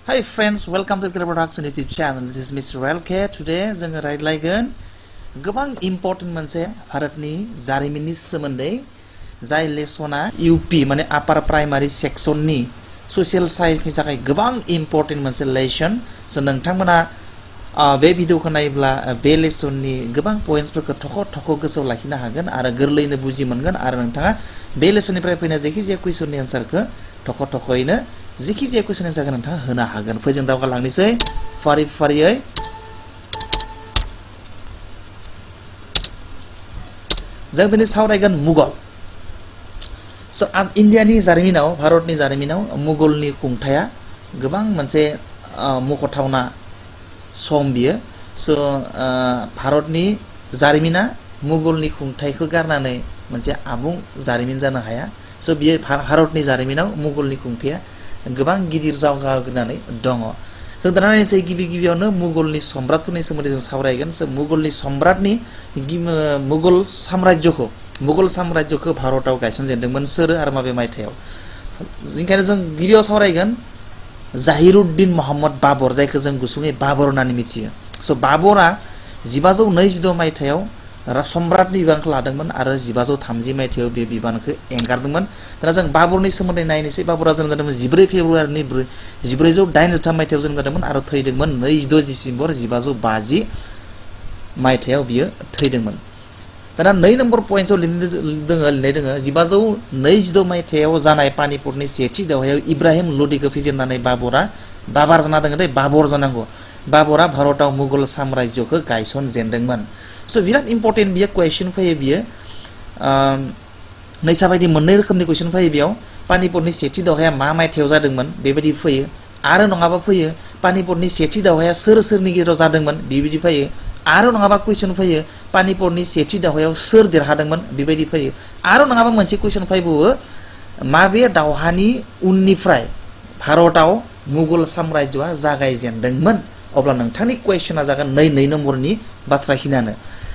Hi friends, welcome to Clever Production YouTube channel. This is Mr. LK. Today जोङो रायज्लायगोन गोबां important मोनसे भारतनि जारिमिननि सोमोन्दै जाय लेसना यूपी माने आपार प्राइमारी सेक्सननि ससियेल साइन्सनि थाखाय गोबां इम्पोर्टेन्ट मोनसे लेसन सो नोंथांमोना बे भिडिअखौ नायोब्ला बे लेसननि गोबां पइन्ट्सफोरखौ थख' गोसोआव लाखिनो हागोन आरो गोरलैयैनो बुजि मोनगोन आरो नोंथाङा बे लेसननिफ्राय फैनाय जायखिजाया कुइसननि एन्सारखौ थख'यैनो जिखिजाया कुइसन एन्सारखौ नोंथाङा होनो हागोन फै जों दावगालांनोसै फारियै जों दिनै सावरायगोन मुगल स इन्डियानि जारिमिनाव भारतनि जारिमिनाव मुगलनि खुंथाया गोबां मोनसे मख'थावना सम बियो स भारतनि जारिमिना मुगलनि खुंथायखौ गारनानै मोनसे आबुं जारिमिन जानो हाया स बियो भारतनि जारिमिनाव मुगलनि खुंथाया गोबां गिदिर जावगानानै दङ जों दाना नायनोसै गिबियावनो मुगलनि सम्राटफोरनि सोमोन्दै जों सावरायगोन स मुगलनि सम्राटनि मुगल साम्राज्यखौ भारताव गायसनजेनदोंमोन सोर आरो माबे मायथाइयाव ओंखायनो जों गिबियाव सावरायगोन जाहिरुद्दिन मोहम्मद बाबर जायखौ जों गुसुङै बाबर होननानै मिथियो स बाबरा 1526 मायथाइयाव सम्राटनि बिबानखौ लादोंमोन आरो 1530 मायथाइयाव बे बिबानखौ एंगारदोंमन दाना जों बाबरनि सोमोन्दै नायनोसै बाबरा जोनोम जादोंमोन 14 फेब्रुवारिनि 1483 मायथाइयाव जोनोम जादोंमोन आरो थैदोंमोन 26 डिसेम्बर 1550 मायथाइयाव बियो थैदोंमन दाना 2 नम्बर पइन्टआव लिरनाय दङ 1526 मायथाइयाव जानाय पानिपतनि सेथि दावहायाव इब्राहिम ल'दीखौ फेजेननानै बाबर जाना दङ दै बाबर जानांगौ बाबरा भारताव मुगल साम्राज्यखौ गायसनजेनदोंमोन स बिराद इम्पोर्टेन्ट बियो क्वेश्चन फैयो बियो नैसाबायदि मोननै रोखोमनि क्वेश्चन फैयो बेयाव पानिपतनि सेथि दावहाया मा मायथाइयाव जादोंमोन बेबायदि फैयो आरो नङाबा फैयो पानिपतनि सेथि दावहाया सोरनि गेजेराव जादोंमोन बेबायदि फैयो आरो नङाबा क्वेश्चन फैयो पानिपतनि सेथि दावहायाव सोर देरहादोंमोन बेबायदि फैयो आरो नङाबा मोनसे क्वेश्चन फैबावो माबे दावहानि उननिफ्राय भारताव मुगल साम्राज्यआ जागायजेनदोंमोन अब्ला नोंथांनि क्वेश्चना जागोन 2 नम्बरनि बाथ्राखिनियानो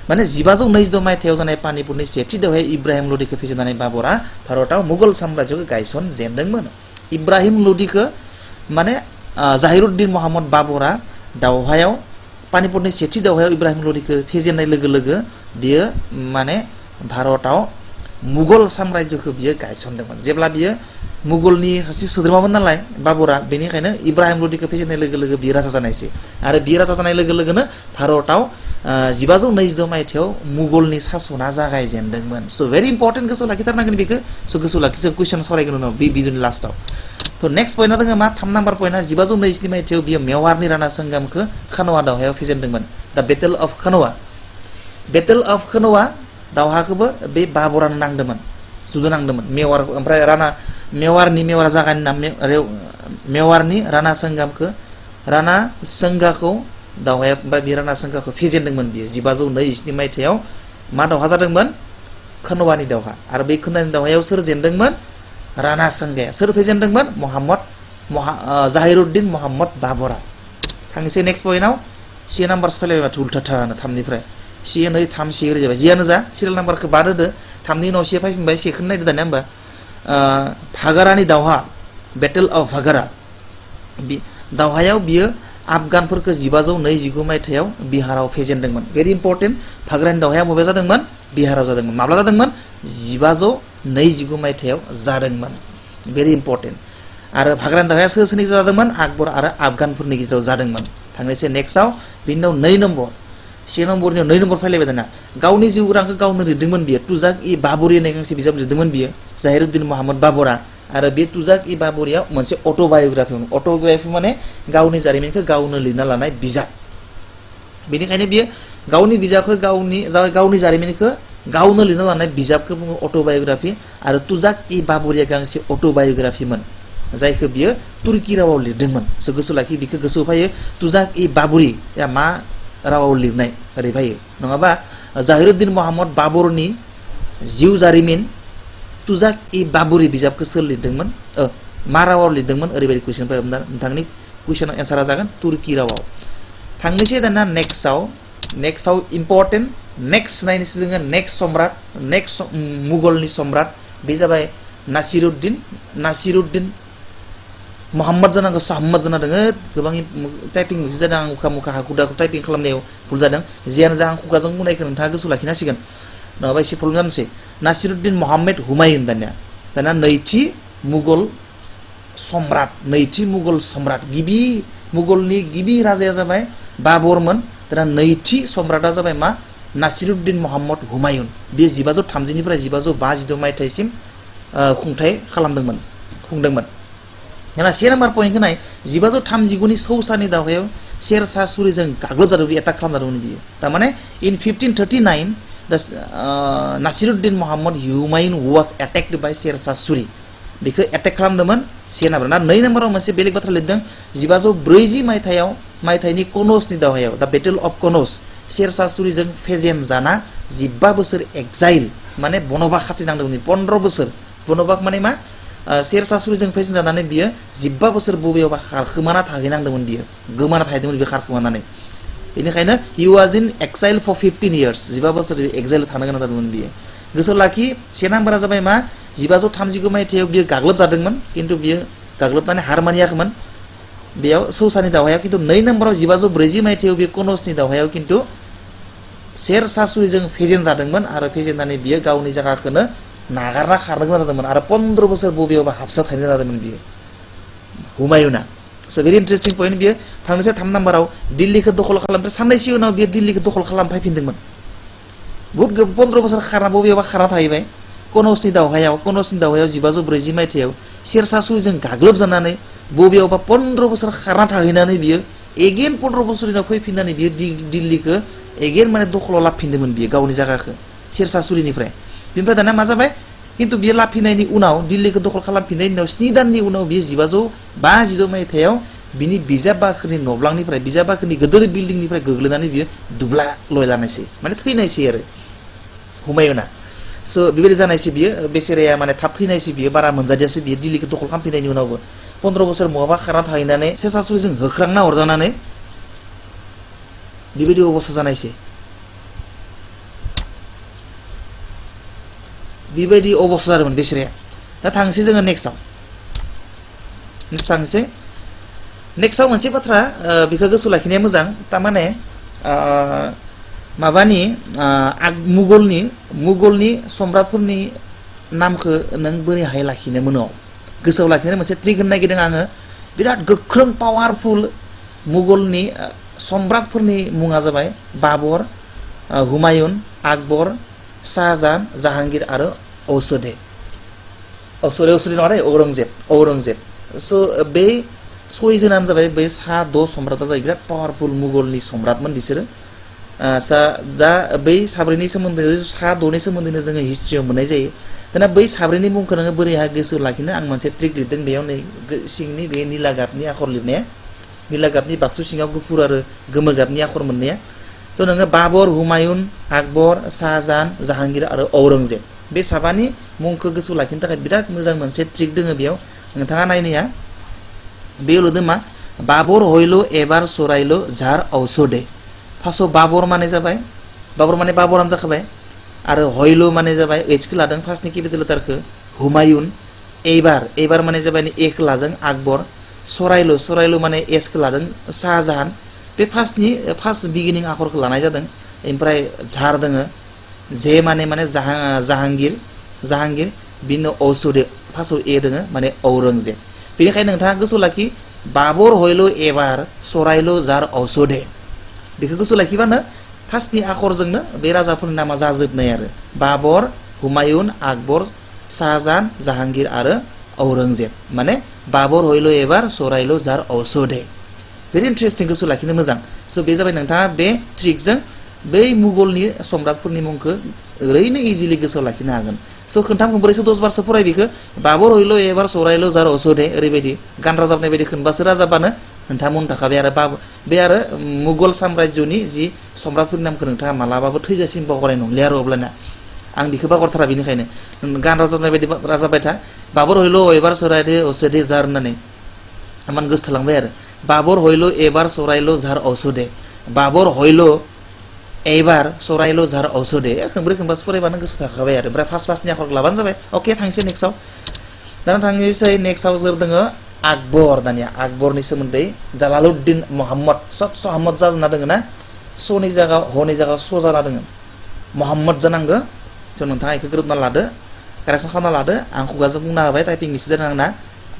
माने 1526 मायथाइयाव जानाय पानिपतनि सेथि दावहायाव इब्राहिम ल'दीखौ फेजेननानै बाबरा भारताव मुगल साम्राज्यखौ गायसनजेनदोंमन इब्राहिम ल'दीखौ माने जाहिरुद्दिन मोहम्मद बाबरा दावहायाव पानिपतनि सेथि दावहायाव इब्राहिम ल'दीखौ फेजेननाय लोगो बियो माने भारताव मुगल साम्राज्यखौ बियो गायसनदोंमोन जेब्ला बियो मुगलनि सासे सोद्रोमामोन नालाय बाबरा बेनिखायनो इब्राहिम ल'दीखौ फेजेननाय लोगो बियो राजा जानायसै आरो बियो राजा जानाय लोगोनो भारताव 1526 मायथाइयाव मुगलनि सासना जागायजेनदोंमोन स भेरि इम्पोर्टेन्ट गोसोआव लाखिथारनांगोन बेखौ स गोसोआव लाखि जों कुइसन सावरायगोन उनाव बे भिडिअनि लास्टआव थ नेक्स्ट पइन्टआ दङ मा 3 नाम्बार पइन्टआ 1526 मायथाइयाव बियो मेवारनि राणा संगामखौ खानवा दावहायाव फेजेनदोंमन दा बेटल अफ खानवा दावहाखौबो बे बाबरानो नांदोंमोन जुदु नांदोंमन मेवार ओमफ्राय मेवार जागानि नाम मेवारनि राणा संगाखौ दावहाया ओमफ्राय बे राणा संगाखौ फेजेनदोंमोन बियो 1526 मायथाइयाव मा दावहा जादोंमोन खानवानि दावहा आरो बे खानवानि दावहायाव सोर जेनदोंमोन राणा संगाया सोर फेजेनदोंमन जाहिरुद्दिन मोहम्मद बाबरा थांनोसै नेक्स्ट पइन्टआव सी नाम्बारस फैलायबाय माथो उल्था-थानो 3 निफ्राय सी 2 3 सी ओरै जाबाय जियानो जा सिरियेल नाम्बारखौ बाद होदो 3 नि उनाव सी फैफिनबाय सेखौनो नायदो दानिया होमबा भागारानि दावहा बेटल अफ भागारा दावहायाव बियो आफगानफोरखौ 1529 मायथाइयाव बिहाराव फेजेनदोंमोन भेरि इम्पोर्टेन्ट भागारानि दावहाया बबे जादोंमोन बिहाराव जादोंमोन माब्ला जादोंमोन 1529 मायथाइयाव जादोंमन भेरि इम्पोर्टेन्ट आरो भागारानि दावहाया सोरनि गेजेराव जादोंमोन आकबर आरो आफगानफोरनि गेजेराव जादोंमोन थांनोसै नेक्स्टआव बिनि उनाव 2 नम्बर से नम्बरनि 2 नम्बर फैलायबाय दाना गावनि जिउ खौरांखौ गावनो लिरदोंमोन बियो तुजाक-इ-बाबरी होननाय गांसे बिजाब लिरदोंमोन बियो जाहिरुद्दिन मोहम्मद बाबरा आरो बे तुजाक-इ-बाबरीया मोनसे अट'बाय'ग्राफि माने गावनि जारिमिनखौ गावनो लिरना लानाय बिजाब बेनिखायनो बियो गावनि बिजाबखौ गावनि जारिमिनखौ गावनो लिरना लानाय बिजाबखौ बुङो अट'बाय'ग्राफि आरो तुजाक-इ-बाबरीया गांसे अट'बाय'ग्राफिमोन जायखौ बियो तुर्की रावाव लिरदोंमोन गोसोआव लाखि बेखौ गोसोआव फैयो तुजाक-इ-बाबरीया मा रावाव लिरनाय ओरै फैयो नङाबा जाहिरुद्दिन मोहम्मद बाबरनि जिउ जारिमिन तुजाक-इ-बाबरी बिजाबखौ सोर लिरदोंमोन मा रावाव लिरदोंमोन ओरैबायदि कुइसन फैयो नोंथांनि कुइसना एन्सारा जागोन तुर्की रावाव थांनोसै दाना नेक्स्टआव इम्पोर्टेन्ट नेक्स्ट नायनोसै जोङो नेक्स्ट मुगलनि सम्राट बे जाबाय नासिरुद्दिन मोहम्मद जानांगौ साहम्मद जाना दोङो गोबां टाइपिं मिक्स जादों आं उखा मुखा हाखु दाखु टाइपिं खालामनायाव भुल जादों जियानो जा आं खुगाजों बुंनायखौ नोंथाङा गोसोआव लाखिनांसिगोन नङाबा एसे प्रब्लेम जानोसै नासिरुद्दिन मोहाम्मद हुमायून दाना नैथि मुगल सम्राट गिबि मुगलनि गिबि राजाया जाबाय बाबरमोन दाना नैथि सम्राटआ जाबाय मा नासिरुद्दिन मोहाम्मद हुमायून बे 1530 निफ्राय 1552 मायथाइसिम खुंथाय खुंदोंमोन दाना 1 नाम्बार पइन्टखौ नाय 1539 नि सौसानि दावहायाव शेरशाह सुरिजों गाग्लोबजादों एटाक खालामजादोंमोन बियो थारमाने in 1539 Nasiruddin Mohammad Humayun was attacked by Sher Shah Suri बेखौ एटेक खालामदोंमोन 1 नाम्बार ना 2 नाम्बाराव मोनसे बेलेग बाथ्रा लिरदों 1540 मायथाइनि कनौजनि दावहायाव दा बेटल अफ कनौज शेरशाह सुरीजों फेजेन जाना 15 बोसोर एक्साइल माने बनबास खाथिनांदोंमोन 15 बोसोर बनबास माने मा शेरशाह सुरीजों फेजेन जानानै बियो 15 बोसोर बबेयावबा खारखोमाना थाहैनांदोंमोन बियो गोमाना थाहैदोंमोन बियो खारखोमानानै बेनिखायनो he was in exile for 15 years 15 बोसोर एक्साइल थानो गोनां जादोंमोन बियो गोसोआव लाखि 1 नाम्बारा जाबाय मा 1539 मायथाइयाव बियो गाग्लोबजादोंमोन किन्तु बियो गाग्लोबनानै हार मानियाखैमोन बेयाव सौसानि दावहायाव किन्तु 2 नाम्बाराव 1540 मायथाइयाव बियो कनौजनि दावहायाव किन्तु शेरशाह सुरीजों फेजेन जादोंमोन आरो फेजेननानै बियो गावनि जायगाखौनो नागारना खारनो गोनां जादोंमोन आरो 15 बोसोर बबेयावबा हाबसा थानो गोनां जादोंमोन बियो हुमायूना सो भेरि इन्टारेस्टिं पइन्ट बियो थांनोसै 3 नाम्बाराव दिल्लीखौ दखल खालामबाय साननैसो उनाव बियो दिल्लीखौ दखल खालामफैफिनदोंमोन बहुत 15 बोसोर खारना बबेयावबा खारना थाहैबाय कनौजनि दावहायाव 1540 मायथाइयाव शेरशाह सुरीजों गाग्लोबजानानै बबेयावबा 15 बोसोर खारना थाहैनानै बियो एगेन 15 बोसोर उनाव फैफिननानै बियो दिल्लीखौ एगेन माने दखलाव लाफिनदोंमोन बियो गावनि जायगाखौ शेरशाह सुरीनिफ्राय बेनिफ्राय दाना मा जाबाय किन्तु बियो लाफिननायनि उनाव दिल्लीखौ दखल खालामफिननायनि उनाव 7 दाननि उनाव बियो 1552 मायथाइयाव बिनि बिजाब बाख्रिनि नब्लांनिफ्राय बिजाब बाख्रिनि गोदोर बिल्डिंनिफ्राय गोग्लैनानै बियो दुब्ला लयलानायसै माने थैनायसै आरो हुमायूना सो बेबायदि जानायसै बियो बेसेराया माने थाब थैनायसै बियो बारा मोनजादियासै बियो दिल्लीखौ दखल खालामफिननायनि उनावबो 15 बोसोर बहाबा खारना थाहैनानै शेरशाह सुरीजों होख्रांना हरजानानै बेबायदि अबस्था जानायसै बेबायदि अबस्था जादोंमोन बेसेराया दा थांसै जोङो नेक्स्टआव नेक्स्टआव मोनसे बाथ्रा बेखौ गोसोआव लाखिनाया मोजां थारमाने माबानि मुगलनि सम्राटफोरनि नामखौ नों बोरैहाय लाखिनो मोनो गोसोआव लाखिनो मोनसे ट्रिक होनो नागिरदों आङो बिराद गोख्रों पावारफुल मुगलनि सम्राटफोरनि मुङा जाबाय बाबर हुमायून आकबर शाहजहान जाहांगीर आरो औरंगजेब सो बे सयजनानो जाबाय बै सा 6 सम्राटआ जाबाय बिराद पावारफुल मुगलनि सम्राटमोन बिसोरो दा बै साब्रैनि सोमोन्दै सा 6नि सोमोन्दैनो जोङो हिस्ट्रियाव मोननाय जायो दाना बै साब्रैनि मुंखौ नोङो बोरैहाय गोसोआव लाखिनो आं मोनसे ट्रिक लिरदों बेयाव नै सिंनि बे निला गाबनि आखर लिरनाया निला गाबनि बाक्सु सिङाव गुफुर आरो गोमो गाबनि आखर मोननाया स' नोङो बाबर हुमायून आकबर शाहजहान जाहांगीर आरो औरंगजेब बे साबानि मुंखौ गोसोआव लाखिनो थाखाय बिराद मोजां मोनसे ट्रिक दोङो बेयाव नोंथाङा नायनाया बेयाव लिरदों मा बाबर हयलो एबार सरायलो झार औसोदे फार्स्टआव बाबर माने जाबाय बाबर माने बाबरानो जाखाबाय आरो हयलो माने जाबाय एचखौ लादों फार्स्टनि केपिटेल लेटारखौ हुमायून एबार माने जाबाय एखौ लादों आकबर सरायलो माने एसखौ लादों शाहजहान बे फार्स्ट बिगिनिं आखरखौ लानाय जादों ओमफ्राय झार दोङो जे माने जाहांगीर बिनो औसोदे फार्स्टआव ए दोङो माने औरंगजेब बेनिखायनो नोंथाङा गोसोआव लाखि बाबर हयलो एबार सरायलो झार औसोदे बेखौ गोसोआव लाखिबानो फार्स्टनि आखरजोंनो बे राजाफोरनि नामा जाजोबनाय आरो बाबर हुमायून आकबर शाहजहान जाहांगीर आरो औरंगजेब माने बाबर हयलो एबार सरायलो झार औसोदे भेरि इन्टारेस्टिं गोसोआव लाखिनो मोजां स' बे जाबाय नोंथाङा बे ट्रिकजों बै मुगलनि सम्राटफोरनि मुंखौ ओरैनो इजिलि गोसोआव लाखिनो हागोन स' खोन्थाम खनब्रैसो 10 बारसो फराय बेखौ बाबर हयलो एबार सरायलो झार औसोदे ओरैबायदि गान राजाबनाय बायदि खोनबासो राजाबानो नोंथाङा मन थाखाबाय आरो बे आरो मुगल साम्राज्यनि जि सम्राटफोरनि नामखौ नोंथाङा मालाबाबो थैजासिम बावगारनाय नंलिया आरो अब्लाना आं बेखौ बावगारथारा बेनिखायनो गान राजाबनाय बायदि राजाबाय था बाबर हयलो एबार सरायलो औसोदे झार होननानै आं गोसोथालांबाय आरो बाबर हयलो एबार सरायलो झार औसोदे बाबर हयलो एबार सरायलो झार औसोदे खोनब्रै खोनबासो फरायबानो गोसो थाखाबाय आरो ओमफ्राय फार्स्टनि आखरखौ लाबानो जाबाय अके थांसै नेक्स्टआव दाना थांसै नेक्स्टआव जों दोङो आकबर दानिया आकबरनि सोमोन्दै जालालुद्दिन मोहम्मद सत्स अहमद जाना दोङो ना सनि जागा हनि जागा स जाना दोङो मोहम्मद जानांगो थ' नोंथाङा इखो गोरोबना लादो कारेक्सन खालामना लादो आं खुगाजों बुंना होबाय टाइपिं मिस्टेक जादों आंना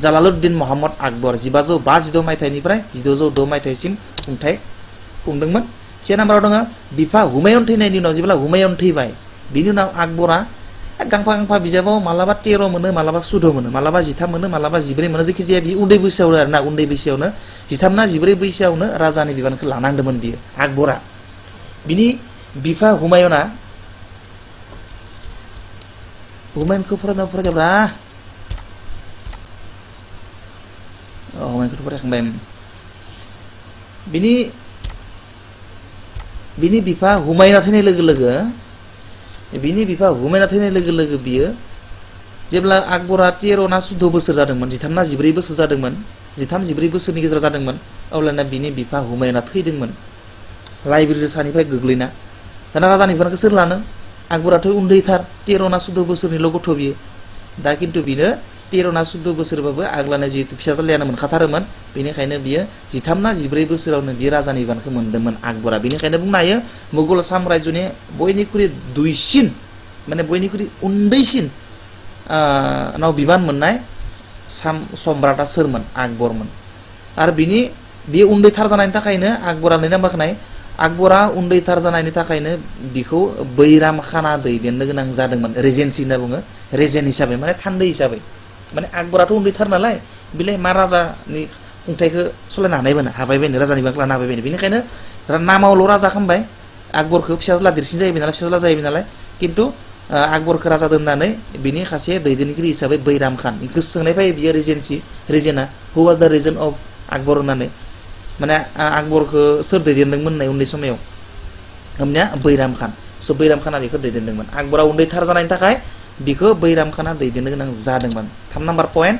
जालालुद्दिन मोहम्मद आकबर 1556 मायथाइनिफ्राय 1606 मायथाइसिम खुंदोंमोन से नाम्बाराव दङ बिफा हुमायून थैनायनि उनाव जेब्ला हुमायून थैबाय बिनि उनाव आकबरा गांफा गांफा बिजाबाव मालाबा 13 मोनो मालाबा 14 मोनो मालाबा 13 मोनो मालाबा 14 मोनो जायखिजाया बि उन्दै बैसोआवनो आरोना उन्दै बैसोआवनो 13 ना 14 बैसोआवनो राजानि बिबानखौ लानांदोंमोन बियो आकबरा बिनि बिफा हुमायूनआ हुमायूनखौ फरायब्रा हुमायूनखौ फरायखांबाय बिनि बिफा हुमायूनआ थैनाय लोगो लोगो बियो जेब्ला आकबरा 13 ना 14 बोसोर जादोंमोन 13 ना 14 बोसोर जादोंमोन 13-14 बोसोरनि गेजेराव जादोंमोन अब्लाना बिनि बिफा हुमायूनआ थैदोंमोन लाइब्रेरि सानिफ्राय गोग्लैना दाना राजानि बिबानखौ सोर लानो आकबराथ' उन्दैथार 13 ना 14 बोसोरनिल' गथ' बियो दा किन्तु बिनो 13 ना 14 बोसोरबाबो आग्लानो जिहेतु फिसाज्लायानो मोनखाथारोमोन बेनिखायनो बियो 13 ना 14 बोसोरावनो बियो राजानि बिबानखौ मोनदोंमोन आकबरा बेनिखायनो बुंनो हायो मुगल साम्रायजोनि बयनिख्रुइ दुइसिन माने बयनिख्रुइ उन्दैसिन नाव बिबान मोननाय सम्राटआ सोरमोन आकबरमोन आरो बियो उन्दैथार जानायनि थाखायनो आकबरा नै नाम्बारखौ नाय आकबरा उन्दैथार जानायनि थाखायनो बिखौ बैराम खाना दैदेननो गोनां जादोंमोन रेजेन्सि होनना बुङो रेजेन्ट हिसाबै माने थान्दै हिसाबै माने आकबराथ' उन्दैथार नालाय बिलाय मा राजानि खुंथायखौ सलायनो हाबायबायनो राजानि बिबानखौ लानो हाबायबायनो बेनिखायनो नामावल' राजा खालामबाय आकबरखौ फिसाज्ला देरसिन जाहैबाय नालाय किन्तु आकबरखौ राजा दोननानै बिनि सासे दैदेनगिरि हिसाबै बैराम खान इखौ सोंनाय फैयो बियो रेजेन्टआ हु वाज द रेजेन्ट अफ आकबर होननानै माने आकबरखौ सोर दैदेनदोंमोन होननाय उन्दै समाव हमनिया बैराम खान स' बैराम खाना बेखौ दैदेनदोंमोन आकबरा उन्दैथार जानायनि थाखाय बिखौ बैराम खाना दैदेननो गोनां जादोंमोन 3 नाम्बार पइन्ट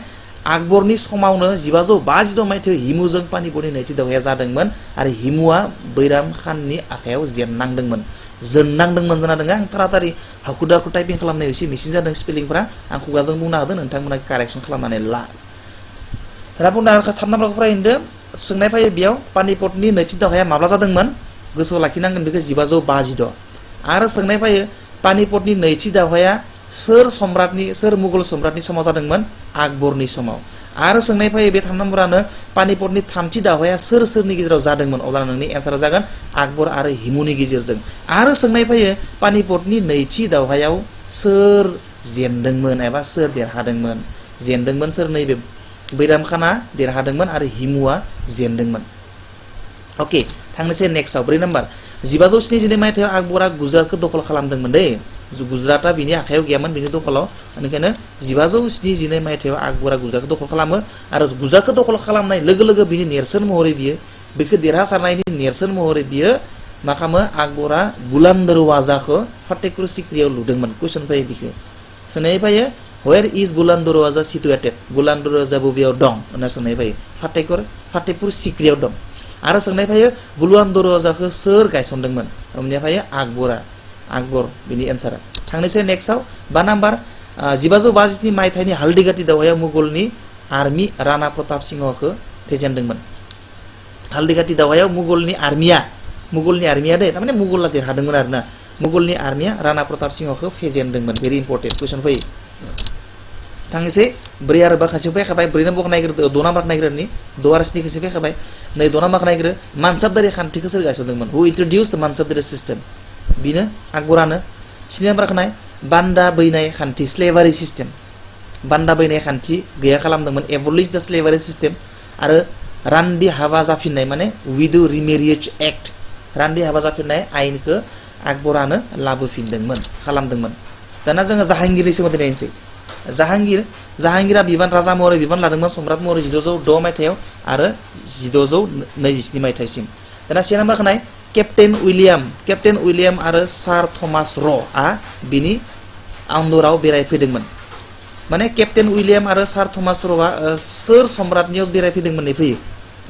आकबरनि समावनो 1556 मायथाइयाव हिमुजों पानिपतनि नैथि दावहाया जादोंमोन आरो हिमुआ बैराम खाननि आखायाव जेननांदोंमोन जाना दङ आं थारातारि हाखु दाखु टाइपिं खालामनायाव एसे मिसिं जादों स्पेलिंफ्रा आं खुगाजों बुंना होदों नोंथांमोना कारेक्सन खालामनानै ला दा बुंना 3 नाम्बारखौ फरायदो सोंनाय फैयो बेयाव पानिपतनि नैथि दावहाया माब्ला जादोंमोन गोसोआव लाखिनांगोन बेखौ 1556 आरो सोंनाय फैयो पानिपतनि नैथि दावहाया सोर मुगल सम्राटनि समाव जादोंमोन आकबरनि समाव आरो सोंनाय फैयो बे 3 नम्बरानो पानिपतनि थामथि दावहाया सोरनि गेजेराव जादोंमोन अब्ला नोंनि एन्सारा जागोन आकबर आरो हिमुनि गेजेरजों आरो सोंनाय फैयो पानिपतनि नैथि दावहायाव सोर जेनदोंमोन एबा सोर देरहादोंमोन सोर नैबे बैराम खाना देरहादोंमोन आरो हिमुआ जेनदोंमोन ओके थांनोसै नेक्स्टआव 4 नाम्बार 1572 मायथाइयाव आकबरा गुजरातखौ दखल खालामदोंमोन दै गुजरातआ बिनि आखायाव गैयामोन बिनि दखलाव बेनिखायनो 1572 मायथाइयाव आकबरा गुजरातखौ दखल खालामो आरो गुजरातखौ दखल खालामनाय लोगो लोगो बिनि नेरसोन महरै बियो बेखौ देरहासारनायनि नेरसोन महरै बियो मा खालामो आकबरा बुलान दरवाजाखौ फतेहपुर सिक्रियाव लुदोंमोन कुइसन फैयो बिखौ सोंनाय फैयो Where is बुलान दरवाजा situated? बुलान दरवाजा बबेयाव दं होनना सोंनाय फैयो फतेहपुर सिक्रियाव दं आरो सोंनाय फैयो बुलान दरवाजाखौ सोर गायसनदोंमोन हमनाया फैयो आकबर बिनि एन्सारा थांनोसै नेक्स्टआव 5 नाम्बार 1552 मायथाइनि हालदिघाटी दावहायाव मुगलनि आर्मी राणा प्रताप सिंहखौ फेजेनदोंमोन हालदिघाटी दावहायाव मुगलनि आर्मिया दे थारमाने मुगलआ देरहादोंमोन आरोना मुगलनि आर्मिया राणा प्रताप सिंहखौ फेजेनदोंमोन भेरि इम्पर्टेन्ट कुइसन फैयो थांनोसै 4 आरो 5 खासे फैखाबाय 4 नाम्बारखौ नायग्रो 6 नाम्बारखौ नायग्रोनि 6 आरो 7 खासे फैखाबाय नै 6 नाम्बारखौ नायग्रो मानसाबदारि खान्थिखौ सोर गायसनदोंमोन हु इन्ट्रडिउस्ड मानसाबदारि सिस्टेम बिनो आकबरानो 7 नाम्बारखौ नाय बान्दा बैनाय खान्थि स्लेभारि सिस्टेम बान्दा बैनाय खान्थि गैया खालामदोंमोन एबलिश द स्लेभारि सिस्टेम आरो रान्दि हाबा जाफिननाय माने विडो रिमेरिएज एक्ट रान्दि हाबा जाफिननाय आयेनखौ आकबरानो लाबोफिनदोंमोन खालामदोंमोन दाना जोङो जाहांगीरनि सोमोन्दै नायनोसै जाहांगीरा राजा महरै बिबान लादोंमोन सम्राट महरै 1606 मायथाइयाव आरो 1627 मायथाइसिम दाना 1 नाम्बारखौ नाय केप्टेन उइलियाम आरो सार थमास र'आ बिनि आन्दराव बेरायफैदोंमोन माने केप्टेन उइलियाम आरो सार थमास र'आ सोर सम्राटनियाव बेरायफैदोंमोन नै फैयो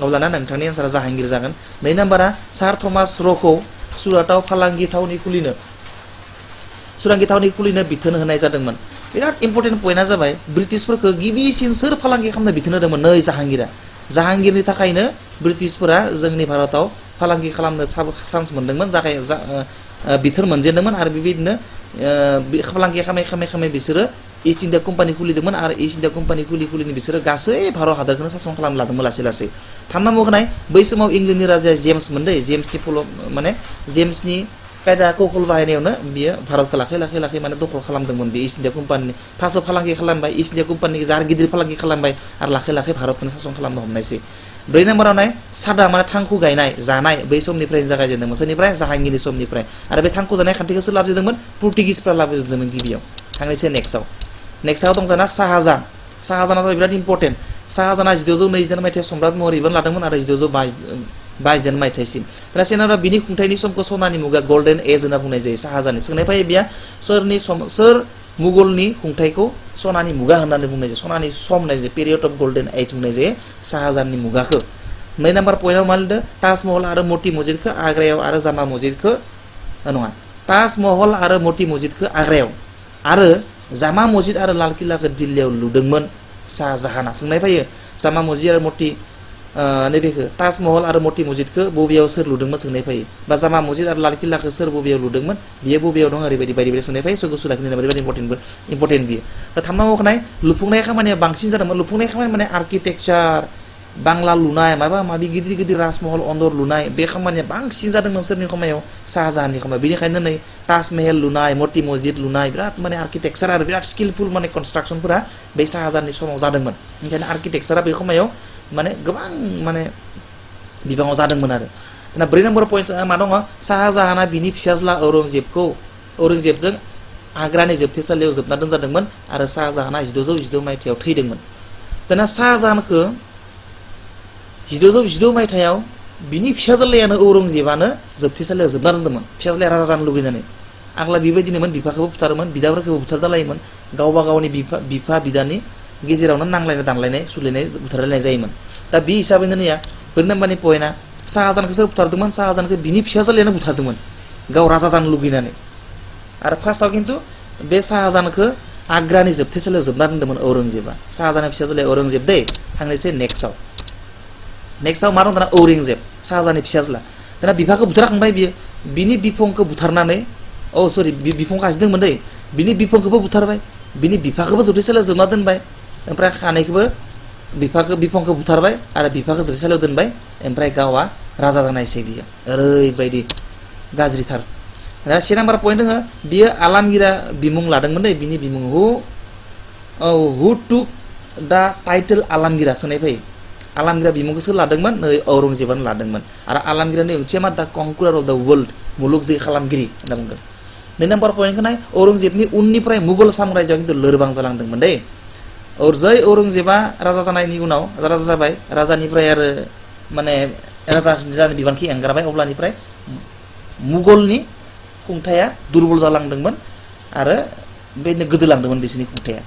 अब्लाना नोंथांनि एन्सारा जाहांगीर जागोन 2 नाम्बारा सार थमास र'खौ सुराताव फालांगि थावनि खुलिनो सुरांगि थावनि खुलिनो बिथोन होनाय जादोंमोन बिराद इम्पर्टेन्ट पइन्टआ जाबाय ब्रिटिशफोरखौ गिबिसिन सोर फालांगि खालामनो बिथोन होदोंमोन नै जाहांगीरा जाहांगीरनि थाखायनो ब्रिटिशफोरा जोंनि भारताव फालांगि खालामनो चान्स मोनदोंमोन बिथोन मोनजेनदोंमोन आरो बेबायदिनो फालांगि खालामै बिसोरो इस्ट इन्डिया कम्पानि खुलिदोंमोन आरो इस्ट इन्डिया कम्पानि खुलिनो बिसोरो गासै भारत हादरखौनो सासन खालामनो लादोंमोन लासै थाम नाम्बाराव होनाय बै समाव इंलेन्डनि राजाया जेम्स मोनदे जेम्सनि कायदा कौशल बाहायनायावनो बियो भारतखौ लाखै माने दखल खालामदोंमोन बे इस्ट इन्डिया कम्पानि फार्स्टआव फालांगि खालामबाय इस्ट इन्डिया कम्पानि जार गिदिर फालांगि खालामबाय आरो लाखै भारतखौनो सासन खालामनो हमनायसै 4 नाम्बाराव नाय सादा माने थांखु गायनाय जानाय बै समनिफ्राय जागायजेनदोंमोन सोरनिफ्राय जाहांगीरनि समनिफ्राय आरो बे थांखु जानाय खान्थिखौ सोर लाबोजेनदोंमोन पर्तुगिसफ्रा लाबोजेनदोंमोन गिबियाव थांनोसै नेक्स्टआव दं जोंना शाहजाहाना जाबाय बिराद इम्पर्टेन्ट शाहजाहाना 1929 मायथाइयाव सम्राट महरै बिबान लादोंमोन आरो 1922 मायथाइसिम दा सेनारा बिनि खुंथायनि समखौ सनानि मुगा गोल्डन एज होनना बुंनाय जायो शाहजाहाननि सोंनाय फैयो बिया सोर मुगलनि खुंथायखौ सनानि मुगा होननानै बुंनाय जायो सनानि सम होननाय जायो पिरियड अफ गोल्डन एज बुंनाय जायो शाहजाहाननि मुगाखौ 2 नाम्बार पइन्टआव मा लिरदों ताजमहल आरो मोती मस्जिदखौ आग्रायाव आरो जामा मस्जिदखौ नङा ताजमहल आरो मोती मस्जिदखौ आग्रायाव आरो जामा मस्जिद आरो लाल किल्लाखौ दिल्लीयाव लुदोंमोन शाहजाहाना सोंनाय फैयो जामा मस्जिद आरो मोती नैबेखौ ताजमहल आरो मोती मस्जिदखौ बबेयाव सोर लुदोंमोन सोंनाय फैयो बा जामा मस्जिद आरो लाल किल्लाखौ सोर बबेयाव लुदोंमोन बियो बबेयाव दं ओरैबायदि बायदि सोंनाय फैयो गोसो लाखिनो ओरैबायदि इम्पर्टेन्ट बियो दा 3 नाम्बाराव होनाय लुफुंनाय खामानिया बांसिन जादोंमोन लुफुंनाय खामानि माने आर्किटेक्चार बांला लुनाय माबा गिदिर राजमहल अन्दर लुनाय बे खामानिया बांसिन जादोंमोन सोरनि समायाव शाहजाहाननि समायाव बेनिखायनो नै ताजमहल लुनाय मोती मस्जिद लुनाय बिराद माने आर्किटेक्चार आरो बिराद स्किलफुल माने कन्स्ट्राक्शनफोरा बे शाहजाहाननि समाव जादोंमोन ओंखायनो आर्किटेक्चारा बे समायाव माने गोबां माने बिबाङाव जादोंमोन आरो दा 4 नाम्बार पइन्टआ मा दङ शाहजाहाना बिनि फिसाज्ला औरंगजेबजों आग्रानि जोबथेसालियाव जोबना दोनजादोंमोन आरो शाहजाहाना 1912 मायथाइयाव थैदोंमोन दाना शाहजाहानखौ 1912 मायथाइयाव बिनि फिसाज्लायानो औरंगजेबानो जोबथेसालियाव जोबना दोनदोंमोन फिसाज्लाया राजा जानो लुबैनानै आग्ला बेबायदिनोमोन बिफाखौबो बुथारोमोन बिदाफोरखौबो बुथारना लायोमोन गावबा गावनि बिफा बिदानि गेजेरावनो नांलायनाय दानलायनाय सुलायनाय बुथारलायनाय जायोमोन दा बे हिसाबैनो नैया 4 नाम्बारनि पइन्टआ शाहजाहानखौ सोर बुथारदोंमोन शाहजाहानखौ बिनि फिसाज्लायानो बुथारदोंमोन गाव राजा जानो लुबैनानै आरो फार्स्टआव खिन्थु बे शाहजाहानखौ आग्रानि जोबथेसालियाव जोबना दोनदोंमोन औरंगजेबा शाहजाहाननि फिसाज्लाया औरंगजेब दै थांनोसै नेक्स्टआव मा दं दाना औरंगजेब शाहजाहाननि फिसाज्ला दाना बिफाखौ बुथारखांबाय बियो बिनि बिफंखौ बुथारनानै बिफंखौ हासिदोंमोन दै बिनि बिफंखौबो बुथारबाय बिनि बिफाखौबो जोबथेसालियाव जोबना दोनबाय ओमफ्राय खानायखौबो बिफंखौ बुथारबाय आरो बिफाखौ जोबथेसालियाव दोनबाय ओमफ्राय गावा राजा जानायसै बियो ओरैबायदि गाज्रिथार दा 1 नाम्बार पइन्ट दङ बियो आलामगिरा बिमुं लादोंमोन दै बिनि बिमुं हु टुक दा टाइटेल आलामगिरा सोंनाय फैयो आलामगिरा बिमुंखौ सोर लादोंमोन नै औरंगजेबानो लादोंमोन आरो आलामगिरानि ओंथिया मा दा कंकुरार अफ द वर्ल्ड मुलुग जै खालामगिरि होनना बुंदों 2 नाम्बार पइन्टखौ नाय औरंगजेबनि उननिफ्राय मुगल साम्रायजोआ खिन्थु लोरबां जालांदोंमोन दै जै औरंगजेबा राजा जानायनि उनाव राजा जाबाय राजानिफ्राय आरो माने राजा जानो बिबानखौ एंगारबाय अब्लानिफ्राय मुगलनि खुंथाया दुरबल जालांदोंमोन आरो बेनो गोदोलांदोंमोन बिसोरनि खुंथाया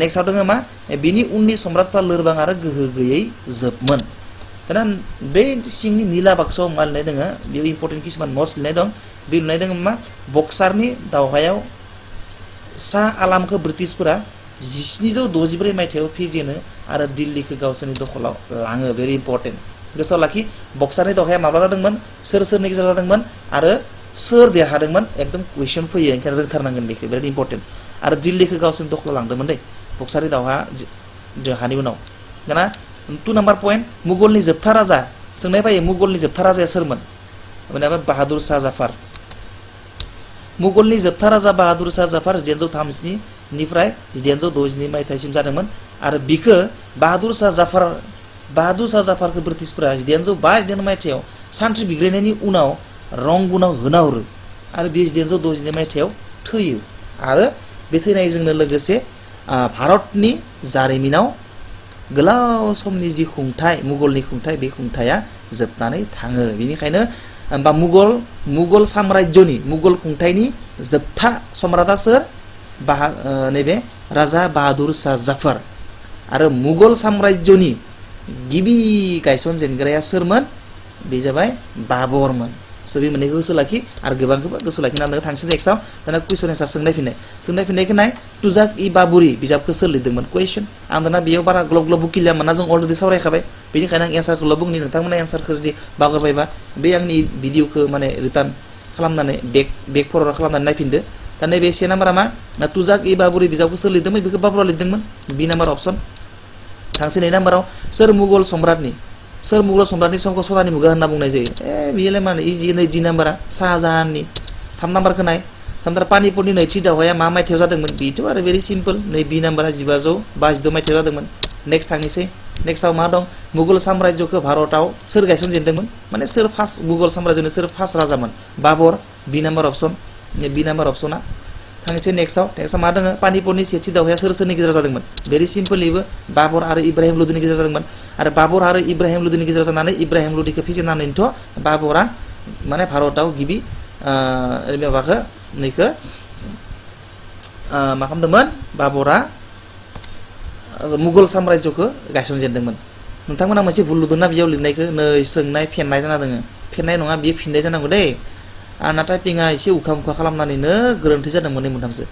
नेक्स्टआव दङ मा बिनि उननि सम्राटफ्रा लोरबां आरो गोहो गैयै जोबमोन दाना बे सिंनि निला बाक्सआव मा लिरनाय दङ बेयाव इम्पर्टेन्ट किसुमान नट्स लिरनाय दं बे लिरनाय दङ मा बक्सारनि दावहायाव शाह आलामखौ ब्रिटिशफोरा 1764 मायथाइयाव फेजेनो आरो दिल्लीखौ गावसोरनि दखलाव लाङो भेरि इम्पर्टेन्ट गोसोआव लाखि बक्सारनि दावहाया माब्ला जादोंमोन सोरनि गेजेराव जादोंमोन आरो सोर देरहादोंमोन एकदम कुइसन फैयो ओंखायनो रोंथारनांगोन बेखौ बिराद इम्पर्टेन्ट आरो दिल्लीखौ गावसोरनि दखलाव लांदोंमोन दै बक्सारनि दावहानि उनाव दाना 2 नाम्बार पइन्ट मुगलनि जोबथा राजा सोंनाय फैयो मुगलनि जोबथा राजाया सोरमोन माने बाहादुर शाह जाफार मुगलनि जोबथा राजा बाहादुर शाह जाफार 1937 निफ्राय 1962 मायथाइसिम जादोंमोन आरो बिखौ बाहादुर शाह जाफारखौ ब्रिटिशफोरा 1922 मायथाइयाव सान्थ्रि बिग्रायनायनि उनाव रंगुनाव होना हरो आरो बे 1962 मायथाइयाव थैयो आरो बे थैनायजोंनो लोगोसे भारतनि जारिमिनाव गोलाव समनि जि खुंथाय मुगलनि खुंथाय बे खुंथाया जोबनानै थाङो बेनिखायनो मुगल साम्राज्यनि मुगल खुंथायनि जोबथा सम्राटआ सोर नैबे राजा बाहादुर शाह जाफर आरो मुगल साम्राज्यनि गिबि गायसनजेनग्राया सोरमोन बे जाबाय बाबरमोन स' बे मोननैखौ गोसो लाखि आरो गोबांखौबो गोसो लाखिनानै थांसै नेक्स्टआव दाना कुइसन एन्सार सोंनाय फिननायखौ नाय तुजाक इ बाबुरि बिजाबखौ सोर लिरदोंमोन कुइसन आं दाना बेयाव बारा ग्लब ग्लब बुकिलिया मोना जों अलरेडि सावरायखाबाय बेनिखायनो आं एन्सारखौल' बुंनि नोंथांमोना एन्सारखौ जुदि बावगारबायबा बे आंनि भिडिअखौ माने रिटार्न खालामनानै बेक फरवार्ड खालामनानै नायफिनदो दा नैबे से नाम्बारा मा तुजाक इ बाबुरि बिजाबखौ सोर लिरदोंमोन बेखौ बाबुरा लिरदोंमोन बि नाम्बार अप्सन थांसै नै नाम्बाराव सोर मुगल सम्राटनि समखौ सनानि मुगा होनना बुंनाय जायो बेयोलाय माने इजि नैथि नाम्बारा शाहजाहाननि थाम नाम्बारखौ नाय थाम नाम्बार पानिपतनि नैथि दावहाया मा मायथाइयाव जादोंमोन बेथ' आरो भेरि सिम्पोल नै बि नाम्बारा 1552 मायथाइयाव जादोंमोन नेक्स्ट थांनोसै नेक्स्टआव मा दं मुगल साम्राज्यखौ भारताव सोर गायसनजेनदोंमोन माने सोर फार्स्ट मुगल साम्राज्यनि सोर फार्स्ट राजामोन बाबर बि नाम्बार अप्सन बि नाम्बार अप्सना थांनोसै नेक्स्टआव मा दङ पानिपतनि सेथि दावहाया सोरनि गेजेराव जादोंमोन भेरि सिम्पोलैबो बाबर आरो इब्राहिम लुदिनि गेजेराव जादोंमोन आरो बाबर आरो इब्राहिम लुदिनि गेजेराव जानानै इब्राहिम लुदिखौ फेजेननानैथ' बाबरा माने भारताव गिबि माबाखौ नैखौ मा खालामदोंमोन बाबरा मुगल साम्राज्यखौ गायसनजेनदोंमोन नोंथांमोना मोनसे भुल नुदोंना बेयाव लिरनायखौ नै सोंनाय फेन्नाय जाना दङ फेन्नाय नङा बियो फिननाय जानांगौ दै आंना टाइपिंआ एसे उखा खालामनानैनो गोरोन्थि जादों मोननै मोनथामसो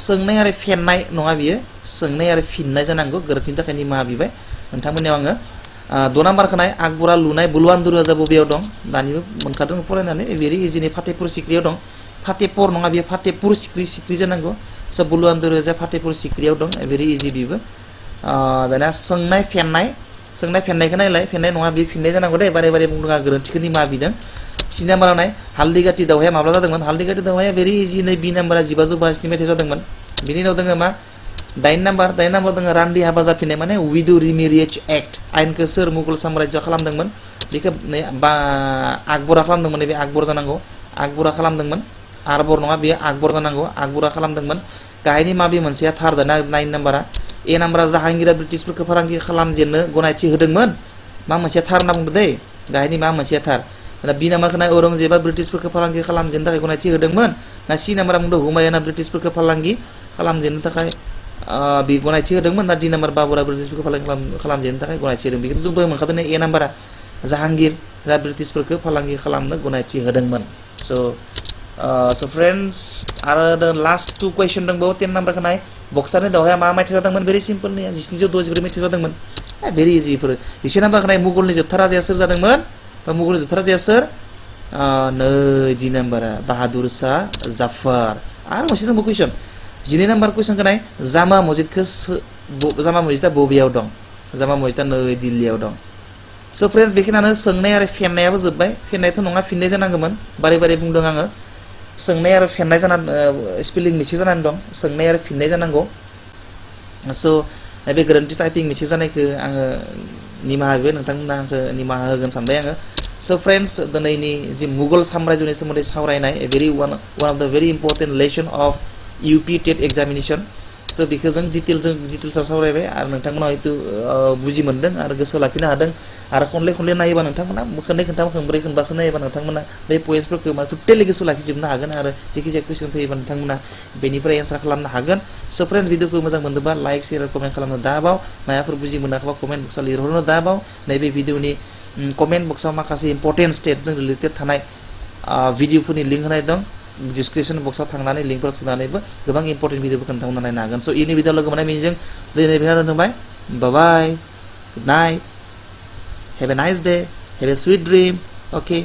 सोंनाय आरो फेन्नाय नङा बियो सोंनाय आरो फिननाय जानांगौ गोरोन्थिनि थाखाय निमाहा बिबाय नोंथांमोननियाव आङो 2 नाम्बारखौ नाय आकबरा लुनाय बुलवान दरवाजा बबेयाव दं दानिबो मोनखादों फरायनानै भेरि इजिनि फातेहपुर सिक्रियाव दं फातेहपुर नङा बियो फातेहपुर सिक्रि जानांगौ स' बुलवान दरवाजा फातेहपुर सिक्रियाव दं भेरि इजि बेबो दाना सोंनाय फेन्नायखौ नायलाय फेन्नाय नङा बियो फिननाय जानांगौ दे बारे बारे बुंदों आं गोरोन्थिखौ निमाहा बिदों 3 नाम्बाराव नाय हालदिघाटी दावहाया माब्ला जादोंमोन हालदिघाटी दावहाया भेरि इजि नै बि नाम्बारा 1552 मायथाइयाव जादोंमन बिनि उनाव दङ मा 8 नाम्बार दङ रान्दि हाबा जाफिननाय माने विदु रिमेरिएज एक्ट आइनखौ सोर मुगल साम्राज्यआ खालामदोंमोन बेखौ आकबरा खालामदोंमोन बे आकबर जानांगौ आकबरा खालामदोंमोन आरबर नङा बेयो आकबर जानांगौ आकबरा खालामदोंमोन गाहायनि माबे मोनसेया थार दाना 9 नाम्बारा ए नाम्बारा जाहांगीरा ब्रिटिशफोरखौ फालांगि खालामजेननो गनायथि होदोंमोन मा मोनसेया थार होनना बुंदों दै गाहायनि मा मोनसेया थार दा बि नाम्बारखौ नाय औरंगजेबा ब्रिटिशफोरखौ फालांगि खालामजेननो थाखाय गनायथि होदोंमोन ना सि नाम्बारा बुंदों हुमायूनआ ब्रिटिशफोरखौ फालांगि खालामजेननो थाखाय बि गनायथि होदोंमोन ना डि नाम्बार बाबरा ब्रिटिशफोरखौ फालांगि खालामजेननो थाखाय गनायथि होदों बेखौ जों दहाय मोनखादों ए नाम्बारा जाहांगीरा ब्रिटिशफोरखौ फालांगि खालामनो गनायथि होदोंमोन स' फ्रेन्ड्स आरो लास्ट 2 कुइसन दंबावो 10 नाम्बारखौ नाय बक्सारनि दावहाया मा मायथाइयाव जादोंमोन भेरि सिम्पोल 1764 मायथाइयाव जादोंमोन भेरि इजिफोर 20 नाम्बारखौ नाय मुगलनि जोबथा राजाया सोर जादोंमोन मुगलनि जोबथा राजाया सोर नै दि नाम्बारा बाहादुर शाह जाफार आरो मोनसे दंबावो कुइसन 12 नाम्बार कुइसनखौ नाय जामा मस्जिदआ बबेयाव दं जामा मस्जिदआ नै दिल्लीयाव दं स' फ्रेन्ड्स बेखिनियानो सोंनाय आरो फेन्नायाबो जोब्बाय फेन्नायथ' नङा फिननाय जानांगौमोन बारे बारे बुंदों आङो सोंनाय आरो फेन्नाय जाना स्पेलिं मिस्टेक जानानै दं सोंनाय आरो फिननाय जानांगौ स' बे गोरोन्थि टाइपिं मिस्टेक जानायखौ आङो निमाहा होगोन नोंथांमोना आंखौ निमाहा होगोन सानबाय आङो स' फ्रेन्ड्स दिनैनि जि मुगल साम्राज्यनि सोमोन्दै सावरायनाय one of the very important lesson of UP TET examination स' बेखौ जों डिटेल्सआव सावरायबाय आरो नोंथांमोना हयथ' बुजि मोनदों आरो गोसोआव लाखिनो हादों आरो खनले नायोबा नोंथांमोना खननै खनथाम खनब्रै खनबासो नायोबा नोंथांमोना बे पइन्ट्सफोरखौ माने टटेलि गोसोआव लाखिजोबनो हागोन आरो जेखिजाया कुइसन फैयोबा नोंथांमोना बेनिफ्राय एन्सार खालामनो हागोन स' फ्रेन्ड्स भिडिअखौ मोजां मोनदोंबा लाइक शेयार कमेन्ट खालामनो दाबाव मायाफोर बुजि मोनाखैबा कमेन्ट बक्सआव लिरहरनो दाबाव नैबे भिडिअनि कमेन्ट बक्सआव माखासे इम्पर्टेन्ट स्टेटजों रिलेटेड थानाय भिडिअफोरनि लिंक होनाय दं डिसक्रिपसन बक्सआव थांनानै लिंकफोराव थुनानैबो गोबां इम्पर्टेन्ट भिडिअफोरखौ नोंथांमोना नायनो हागोन स' इनि भिडिअ लोगो मोननाय मिजिंजों दिनै भिडिअ दोनबाय bye good night have a nice day have a sweet dream okay